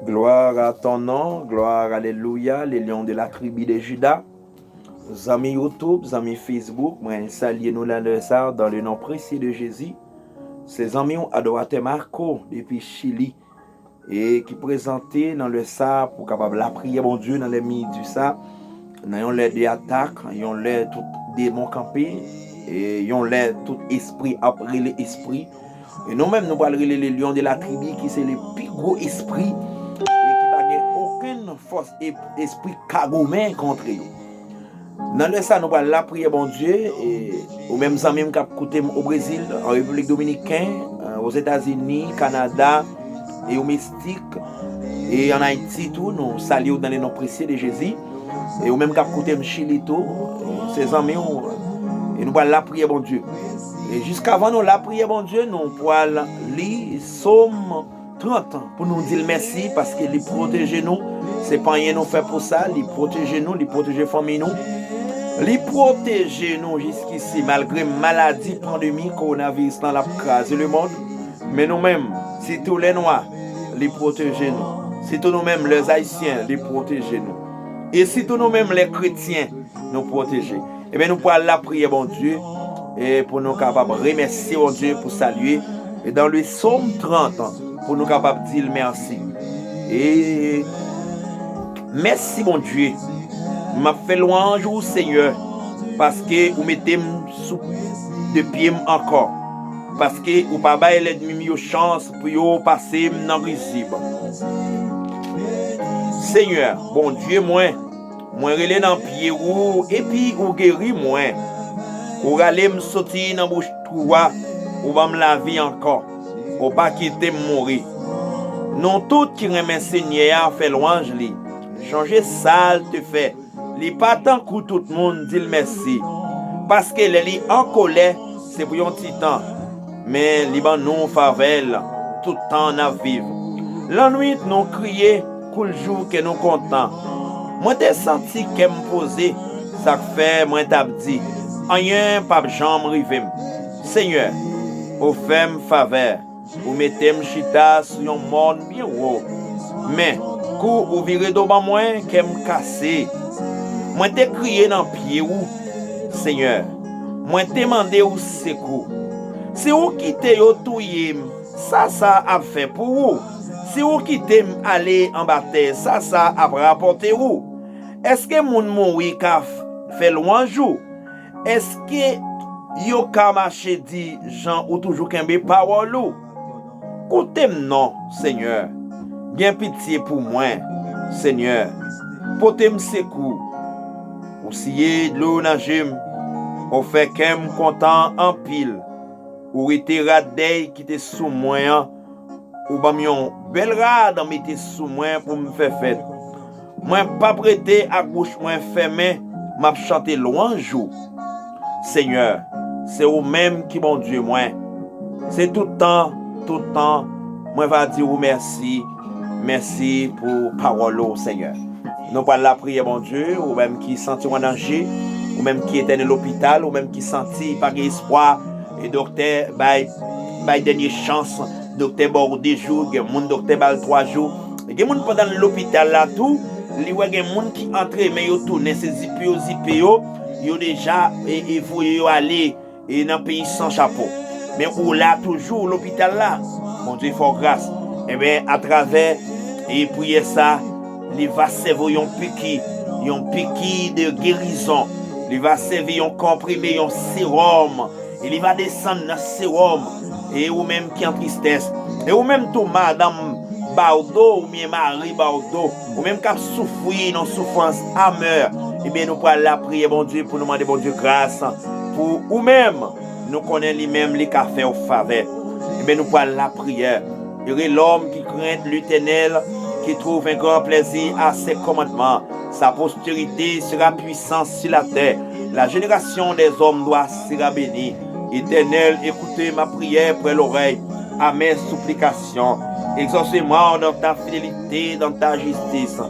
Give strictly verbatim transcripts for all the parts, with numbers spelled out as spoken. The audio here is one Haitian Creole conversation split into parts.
Gloire à ton nom, gloire, alléluia, le lion de la tribu de Juda. Zanmi YouTube, zanmi Facebook, mwen salye nou nan lè sa, dans le nom précieux de Jésus. Se zanmi w, adoratè Marco, depi Chili, e ki prezante nan lè sa pou kapab lapriyè Bondye nan lè midi sa, nan yon lè de atak, yon lè tout demon kanpe, e yon lè tout espri ap rele espri. E nou menm, nou pral rele le lion de la tribu, ki se le pi gwo espri, e ki pa gen okenn fòs e espri ka goumen kont yo. Nan lè sa, nou pral lapriyè Bondye, e ou menm zanmi m k ap koute m o Brezil, an Repiblik Dominikèn, o Zetazini, Kanada, e o Mestik, e an Ayiti tou, nou salye w dans le nom précieux de Jésus. E ou menm k ap koute m Chili tou, se zanmi w, e nou pral lapriyè Bondye. E jiskavan nou lapriyè Bondye, nou pral li Sòm trant pou nou di l mèsi paske li pwoteje nou. Se pa anyen nou fè pou sa, li pwoteje nou, li pwoteje fanmi nou. Li pwoteje nou jiskisi malgre maladi pandemi kowonaviris lan l ap kraze lemonn. Men nou menm, sitou lè nwa, li pwoteje nou. Sitou nou menm, lè ayisyen, li pwoteje nou. E sitou nou menm, lè kretyen, nou pwoteje. Ebyen, nou pral lapriyè Bondye, e pou nou kapab remèsye Bondye pou sa l ye, e dans le Sòm trant, pou nou kapab di l mèsi. E mèsi Bondye, m ap fè lwanj ou Senyè, paske ou mete m sou de pye m ankò, paske ou pa bay lènmi m yo chans pou yo pase m nan rizib. Senyè, Bondye mwen, mwen rele nan pye ou epi ou geri mwen. Ou rale m soti nan bouch twou a, ou ban m lavi ankò. Ou pa kite m mouri. Nou tout ki renmen Senyè a fè lwanj li. Chonje sa l te fè. Li pa tankou tout moun di l mèsi. Paske lè li an kolè, se pou yon ti tan. Men li ban nou favè l tout tan n ap viv. Lannwit nou kriye, kou l jou kè nou kontan. Mwen te santi kè m poze, sa k fè mwen t ap di, anyen p ap janm rive m. Senyè, ou fè m favè, ou mete m chita sou yon mòn byen wo. Men, kou ou vire do ban mwen, kè m kase. Mwen te kriye nan pye ou, Senyè. Mwen te mande ou sekou. Si ou kite yo touye m, sa sa ap fè pou ou? Si ou kite m ale anba tè, sa sa ap rapòte ou? Èske moun mouri ka f- fè lwanj ou? Èske yo ka mache di jan ou toujou kenbe pawòl ou? Koute m non, Senyè. Gen pitye pou mwen, Senyè. Pote m sekou. Ou siye dlo nan je m. Ou fè kè m kontan anpil. Ou rete rad dèy ki te sou mwen an. Ou ban m yon bèl rad mete sou mwen pou m fè fèt. Mwen p ap rete ak bouch mwen fèmen, m ap chante lwanj ou. Senyè, se ou menm ki Bondye mwen. Se tout tan, tout tan, mwen va di ou mèsi, mèsi pou pawòl ou, Senyè. Nou pral lapriyè, Bondye, ou menm ki santi w an danje, ou menm ki etène lopital, ou menm ki santi pa gen espwa, e doktè bay, bay dènye chans, doktè ba w de jou, gen moun doktè ba l twa jou. Gen moun pandan l lopital la tou, li wè gen moun ki antre, men yo tounen, se zipe yo zipe yo, yo deja e, e voye yo ale e nan peyi san chapo. Men ou la toujou, lopital la. Bondye fè w gras. Enben, atravè e priyè sa, li va sèvi w yon piki, yon piki de gerizon. Li va sèvi yon konprime, yon sewòm. E li va desann nan sewòm. E ou menm ki an tristès. E ou menm tou, madanm ba w do, oubyen mari ba w do. Ou menm k ap soufri nan soufrans amè. Ebyen, nou pral lapriyè Bondye pou nou mande Bondye gras pou ou menm. Nou konnen li menm, li ka fè w favè. Ebyen, nou pral lapriyè. Heureux l'homme qui craint l'Éternel, qui trouve un grand plaisir à ses commandements. Sa postérité sera puissante sur la terre. La génération des hommes droits sera bénie. Éternel, écoute ma prière, prête l'oreille à mes supplications. Exauce-moi dans ta fidélité, dans ta justice.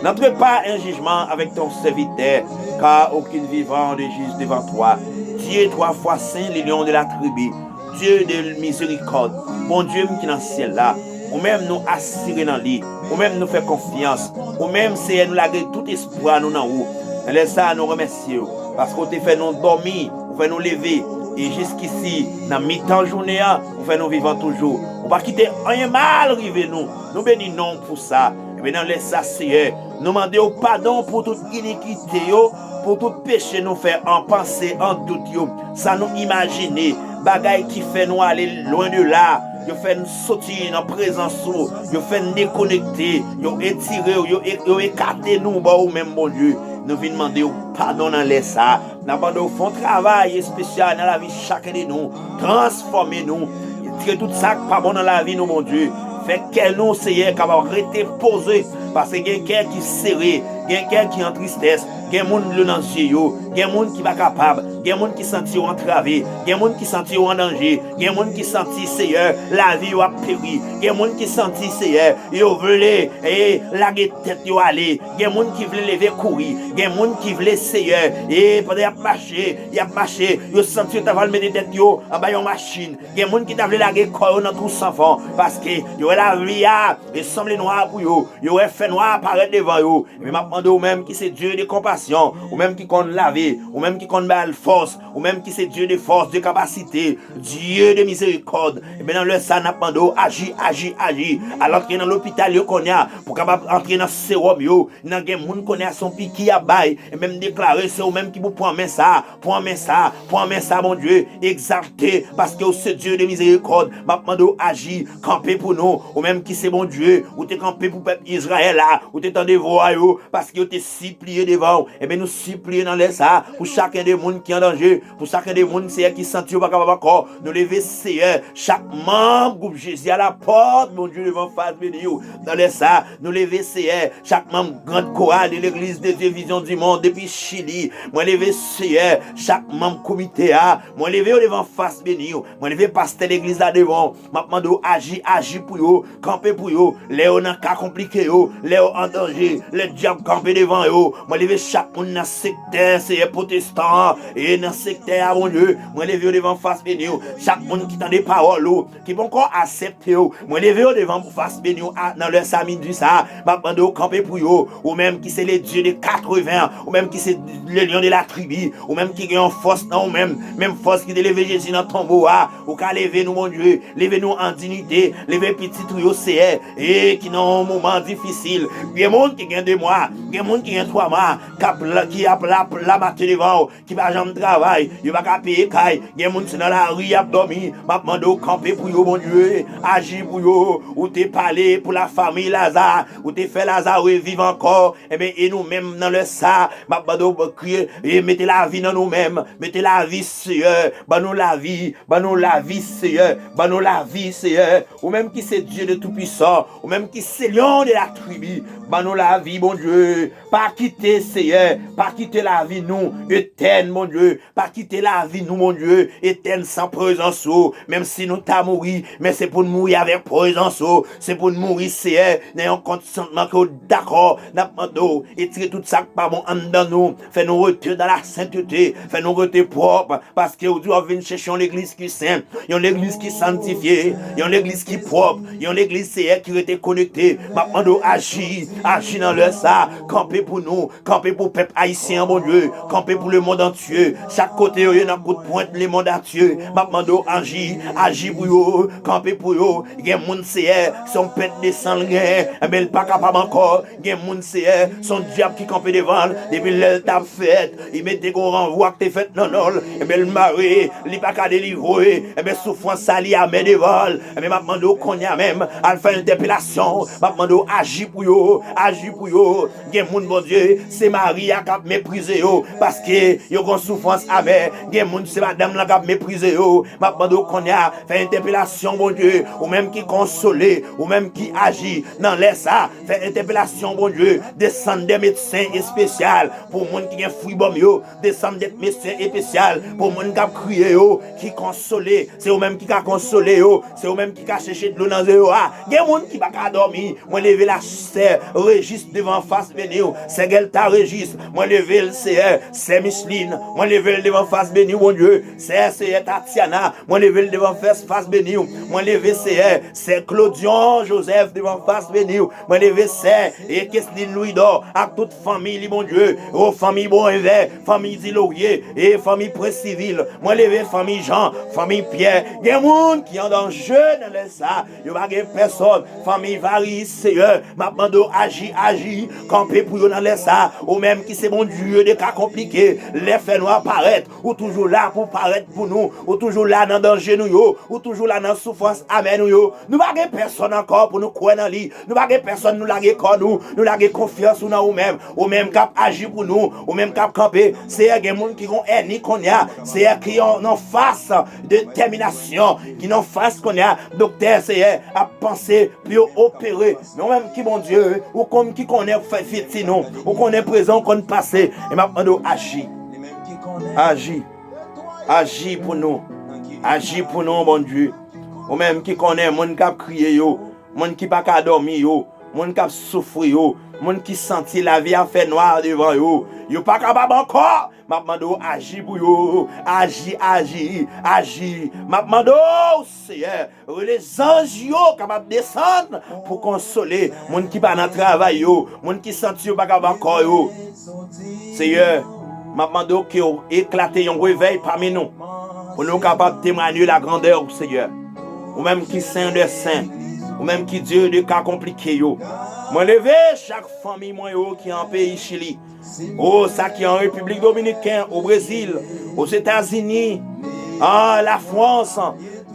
N'entre pas en jugement avec ton serviteur, car aucun vivant ne juge devant toi. Dieu trois fois saint, le lion de la tribu, Dieu de miséricorde, Bondye m ki nan syèl la, Ou menm nou asire nan li. Ou menm nou fè konfyans. Ou menm, Seyè, nou lage tout espwa nou nan ou. Nan lè sa a, nou remèsye w, paske w te fè nou dòmi, ou fè nou leve, e jiskisi, nan mitan jounen an, ou fè nou vivan toujou. Ou pa kite anyen mal rive nou. Nou beni non w pou sa. Ebyen, nan lè sa, Seyè, nou mande w padon pou tout inikite yo, pou tout peche nou fè an panse, an dout yo, sa nou imajine, bagay ki fè nou ale lwen de la, yo fè n soti nan prezans ou, yo fè n dekonekte, yo etire w, yo, e- yo ekate nou ba ou menm, Bondye. Nou vin mande w padon nan lè sa a. N ap mande w fè yon travay espesyal nan lavi chaken de nou, transfòme nou, retire tout sa k pa bon nan lavi nou, Bondye. Fè kè nou, Seyè, kapab rete poze, paske gen kè ki sere, gen kè ki an tristès, gen moun dlo nan zye yo, gen moun ki pa kapab, gen moun ki santi yo antrave, gen moun ki santi yo an danje, gen moun ki santi, Seyè, lavi yo ap peri, gen moun ki santi, Seyè, yo vle, e, lage tèt yo ale, gen moun ki vle leve kouri, gen moun ki vle, Seyè, e, pandan y ap mache, y ap mache, yo santi yo ta pral mete tèt yo anba yon machin, gen moun ki ta vle lage kò yo nan twou san fon, paske yo wè lavi a e sanble nwa pou yo, yo wè fènwa parèt devan yo. Men m ap mande w menm ki se Dye de konpasyon, ou menm ki konn lave, ou menm ki konn bay fòs, ou menm ki se Dye de fòs, de kapasite, Dye de mizerikòd, ebyen, nan lè sa, n ap mande w aji, aji, aji. Alò ke nan lopital yo kounye a, pou kapab antre nan sewòm yo, nan gen moun kounye a se yon piki y ap bay, ebyen, m deklare se ou menm ki pou pran men sa, pran men sa, pran men sa, Bondye, egzakte, paske ou se Dye de mizerikòd. M ap mande w aji, kanpe pou nou, ou menm ki se Bondye, ou te kanpe pou pèp Izrayèl la, ou te tande vwa yo, paske yo te sipliye devan w. Ebyen, nou sipliye nan lè sa a, pou chaken de moun ki an danje, pou chaken de moun, Seyè, ki santi yo pa kapab ankò, nou leve, Seyè, chak manm gwoup Jezi a la pòt, Bondye, devan fas beni w. Nan lè sa a, nou leve, Seyè, chak manm Grand Chorale de l'Église de Dieu Vision du Monde depi Chili. Mwen leve, Seyè, chak manm komite a. Mwen leve yo devan fas beni w. Mwen leve pastè legliz la devan w. M ap mande w aji, aji pou yo, kanpe pou yo. Lè yo nan ka konplike yo, lè yo an danje, lè dyab kanpe devan yo. Mwen leve chak moun nan sektè, Seyè, pwotestan an, e nan sektè a, Bondye. Mwen leve yo devan fas beni w. Chak moun ki tande pawòl ou, ki poko aksepte w, mwen leve yo devan fas beni w a, nan lè sa midi sa a. M ap mande w kanpe pou yo. Ou menm ki se le Dieu de quatre-vingts, ou menm ki se le lion de la tribu, ou menm ki gen yon fòs nan ou menm, menm fòs ki te leve Jezi nan tonbo a, ou ka leve nou, Bondye, leve nou an diyite, leve pitit ou yo, Seyè, e ki nan yon moman difisil. Gen moun ki gen de mwa, gen moun ki gen twa mwa, k ap la, ki ap la, la maten devan w, ki pa janm travay, yo pa ka peye kay, gen moun se nan lari y ap dòmi. M ap mande w kanpe pou yo, Bondye, aji pou yo. Ou te pale pou lafanmi Laza, ou te fè Laza reviv ankò. Ebyen, e nou menm nan lè sa, m ap mande w kriye, e mete lavi nan nou menm, mete lavi, Seyè, ban nou lavi, ban nou lavi, Seyè, ban nou lavi, Seyè. Ou menm ki se Dye de Toupisan, ou menm ki se Lyon de la tribi, ban nou lavi, Bondye. Pa kite, Seyè, pa kite lavi nou etèn, Bondye. Pa kite lavi nou, Bondye, etèn san prezans ou. Menm si nou ta mouri, men se pou n mouri avèk prezans ou. Se pou n mouri, Seyè, nan yon kontasantman ke w dakò. N ap mande w etire tout sa k pa bon anndan nou. Fè nou rete dans la sainteté. Fè nou rete pwòp. Paske ou di w ap vin chèche yon legliz ki sen, yon legliz ki sanntifye, yon legliz ki pwòp, yon legliz, Seyè, ki rete konekte. M ap mande w aji, aji nan lè sa, kanpe pou nou, kanpe pou pèp ayisyen an, Bondye, kanpe pou lemonn antye, chak kote yo ye nan kout pwent lemonn antye. M ap mande w aji, aji pou yo, kanpe pou yo. Gen moun, Seyè, se yon pent de san l gen, men l pa kapab ankò. Gen moun, Seyè, se yon dyab ki kanpe devan l. Depi lè l t ap fèt, li mete gon ranvwa k te fèt nan non l. Ebyen, l mare, li pa ka delivre. Ebyen, soufrans sa, li amè devan l. Ebyen, m ap mande w kounye a menm, al fè entèpelasyon. M ap mande w aji pou yo, aji pou yo. Gen moun, Bondye, se mari a k ap meprize yo, paske yo gon soufrans amè. Gen moun, se madanm lan k ap meprize yo. M ap mande w kounye a, fè entèpelasyon, Bondye, ou menm ki konsole, ou menm ki aji nan lè sa, fè entèpelasyon, Bondye, desann de medsen espesyal pou moun ki gen fribòm yo, desann de medsen espesyal pou moun k ap kriye yo, ki konsole, se ou menm ki ka konsole yo, se ou menm ki ka chèche dlo nan zye yo a. Gen moun ki pa ka dòmi, mwen leve la sè Rejis devan fas beni w, sè Gèlta Rejis, Mwen leve l, Seyè, sè Micheline. Mwen leve l devan fas beni w, Bondye. Sè, Seyè Tatiana, mwen leve l devan fas, fas beni w. Mwen leve, Seyè, sè Claudion Joseph devan fas beni w. Mwen leve sè e Kesline Louidor ak tout fanmi li, Bondye. O fanmi Bonvè, fanmi Dilorye, e fanmi Prensivil. Mwen leve fanmi Jean, fanmi Pierre. Gen moun ki an danje nan lè sa. Yo pa gen pèsòn. Fanmi Varis, Seyè, m ap mande w aji, aji. Kanpe pou yo nan lè sa. Ou menm ki se Bondye de ka konplike. Lè fènwa parèt, ou toujou la pou parèt pou nou. Ou toujou la nan danje nou yo. Ou toujou la nan soufrans amè nou yo. Nou pa gen pèsòn ankò pou nou kwè nan li. Nou pa gen pèsòn nou lage kò nou. Nou lage konfyans nou nan ou menm. Ou menm k ap aji pou nou. Ou menm k ap kanpe. Seyè, gen moun ki gon èni kounye a. Seyè, ki an, an fas detèminasyon. Ki an fas kounye a. Doktè, Seyè, ap panse pou yo opere. Men ou menm ki Bondye, ou konn ki konnen fè fiti nou. Ou konnen prezan, ou konn pase. E m ap mande w aji. Aji. Aji pou nou. Aji pou nou, Bondye. Ou menm ki konnen moun k ap kriye yo, moun ki pa ka dòmi yo, moun k ap soufri yo, moun ki santi lavi a fè nwa devan yo. Yo pa kapab ankò. M ap mande w aji pou yo. Aji, aji, aji. M ap mande w, Seyè, rele zanj yo kapab desann pou konsole moun ki pa nan travay yo, moun ki santi yo pa kapab ankò yo. Seyè, m ap mande w ke w eklate yon revèy pami nou, pou nou kapab temwanye lagrandè w, Seyè. Ou menm ki Sen dè Sen, ou menm ki Dye de ka konplike yo. Mwen leve chak fanmi mwen yo ki an peyi Chili. O sa ki an Repiblik Dominiken, o Brezil, Ozetazini, an Lafrans,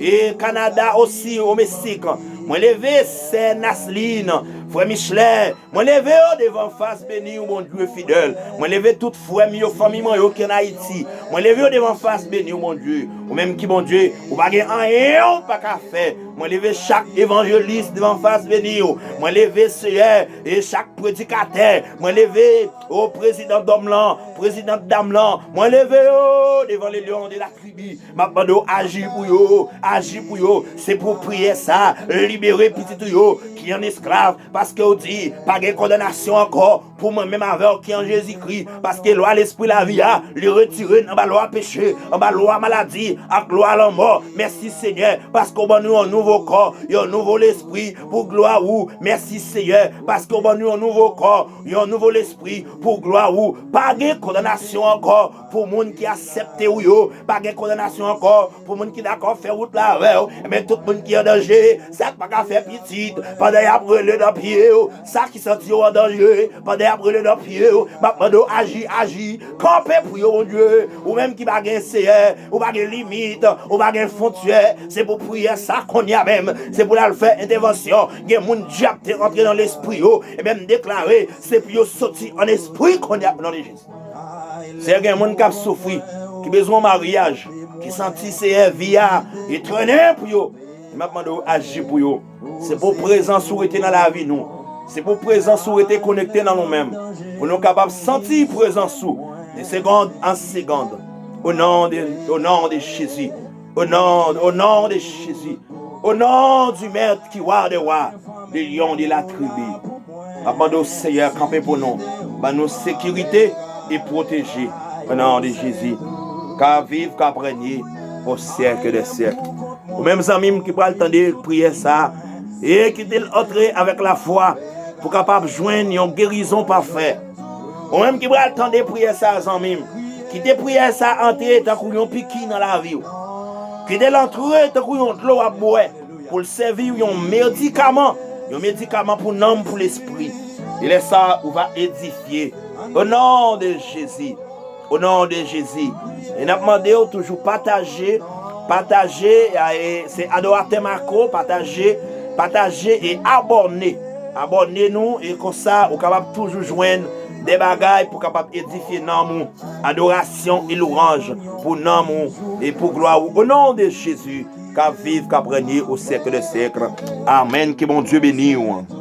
e Kanada osi, o Meksik. Mwen leve sè Naslin, frè Michelè. Mwen leve yo devan fas beni w, Bondye fidèl. Mwen leve tout frè m yo, fanmi mwen yo ki an Ayiti. Mwen leve yo devan fas beni w, Bondye. Ou menm ki Bondye, ou pa gen anyen ou pa ka fè. Mwen leve chak evanjelis devan fas beni w. Mwen leve, Seyè, e chak predikatè. Mwen leve, o prezidan dòm lan, prezidan dam lan. Mwen leve yo devan le Lion de la tribi. M ap mande w aji pou yo, aji pou yo. Se pou priyè sa libere pitit ou yo ki an esklav. Paske w di, pa gen kondanasyon ankò pou mwen menm avè w ki an Jezikri. Paske lwa lespri lavi a, li retire n anba lwa peche, anba lwa maladi, ak lwa lanmò. Mèsi, Senyè, paske w ban nou yon nouvo kò, yon nouvo lespri pou glwa ou. Mèsi, Senyè, paske w ban nou yon nouvo kò, yon nouvo lespri pou glwa ou. Pa gen kondanasyon ankò pou moun ki aksepte ou yo. Pa gen kondanasyon ankò pou moun ki dakò fè wout la avè w. Ebyen, tout moun ki an danje, sa k pa ka fè pitit, pandan y ap rele nan pye w, sa ki santi yo an danje, pandan y ap rele nan pye w, m ap mande w aji, aji, kanpe pou yo, Bondye. Ou menm ki pa gen seyè, ou pa gen limit, ou pa gen fwontyè, se pou priyè sa kounye a menm, se pou l al fè entèvansyon. Gen moun dyab te rantre nan lespri yo, ebyen, m deklare, se pou yo soti an espri kounye a, o non de Jezi. Seyè, gen moun k ap soufri, ki bezwen maryaj, ki santi, Seyè, vi a, li trennen pou yo. M ap mande w aji pou yo. Se pou prezans ou rete nan lavi nou. Se pou prezans ou rete konekte nan nou menm. Pou nou kapab santi prezans ou de segond an segond. O non de, o non de Jezi. O non, o non de Jezi. O non di Mèt ki wa de wa, le Lion de la tribi. M ap mande w, Seyè, kanpe pou nou. Ban nou sekirite e pwoteje. O non de Jezi. Ka viv, ka renye o syèk dè syèk. Ou menm zanmi m ki pral tande priyè sa a, e kite l antre avèk lafwa pou kapab jwenn yon gerizon pafè. Ou menm ki pral tande priyè sa a, zanmi m, kite priyè sa a antre tankou yon piki nan lavi w. Kite l antre tankou yon dlo w ap bwè, pou l sèvi w yon medikaman, yon medikaman pou nanm, pou lespri. E lè sa a, ou va edifye. O non de Jezi. O non de Jezi. E n ap mande w toujou pataje, pataje, e, se Adoratè Marco, pataje, pataje e abòne. Abòne nou, e konsa ou kapab toujou jwenn de bagay pou kapab edifye nanm ou. Adorasyon e lwanj pou nanm ou e pou glwa ou. O non de Jezi, k ap viv, k ap renye o syèk dè syèk. Amèn. Ke Bondye beni w.